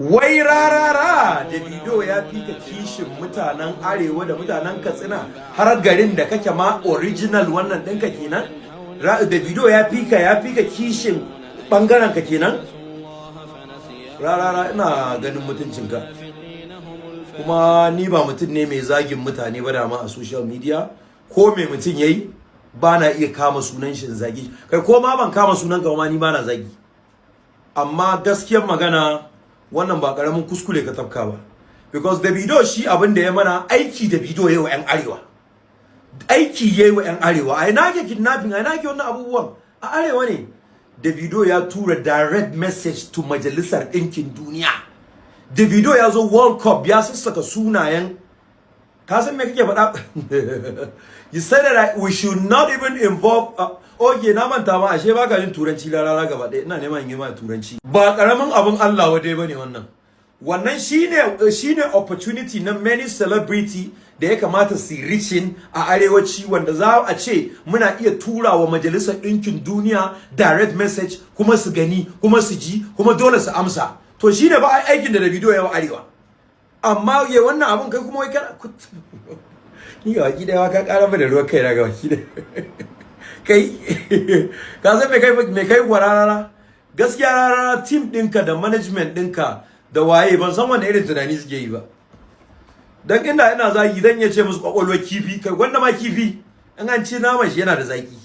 Wai Rarara, Davido ya fi ka kishin mutanen Arewa da mutanen Katsina, har garin da kake ma, original wannan ɗinka kenan. Davido ya fi ka kishin ɓangaren ka kenan. Rarara, ina ganin mutuncinka. Kuma ni ba mutum ne mai zagin mutane ba dama a social media. Ko mai mutum yayi, ba na iya kama sunan shi in zagi. Kai, ko ma ban kama sunan ka ma, ni ba na zagi. Amma gaskiyar magana, wannan ba karamin kuskure ka tafka ba, because Davido shi abin da ya mana aiki, Davido yayi wa 'yan Arewa aiki, yayi wa 'yan Arewa. A ina ke kidnapping? A ina ke wannan abubuwan? A Arewa ne. Davido ya tura direct message to Majalisar Ɗinkin Duniya. Davido ya zo World Cup ya sassaka sunayen. Ka san me kake faɗa? You said that we should not even involve. Okay, na manta ma, ashe baka jin Turanci. Rarara gaba ɗaya ina neman yi ma Turanci. Ba karamin abin Allah wadai bane wannan. Wannan shine opportunity na many celebrity da ya kamata su reaching a Arewaci, wanda za a ce muna iya tura wa Majalisar Ɗinkin Duniya direct message, kuma su gani, kuma su ji, kuma dole su amsa. To shine ba aikin da Davido ya wa Arewa. Amma ya wannan abun, kai kuma wai kana ni ga baki daya ka kara da ruwan kai na ga baki daya. Kai, ka san me kai kuwa, Rarara? Gaskiya Rarara, team ɗinka da management ɗinka da waye, ban san wanda irin tunani suke yi ba. Dan inda ina zagi, dan ya ce musu kwakwalwar kifi. Kai, gwanda ma kifi in an ci naman shi yana da zaki.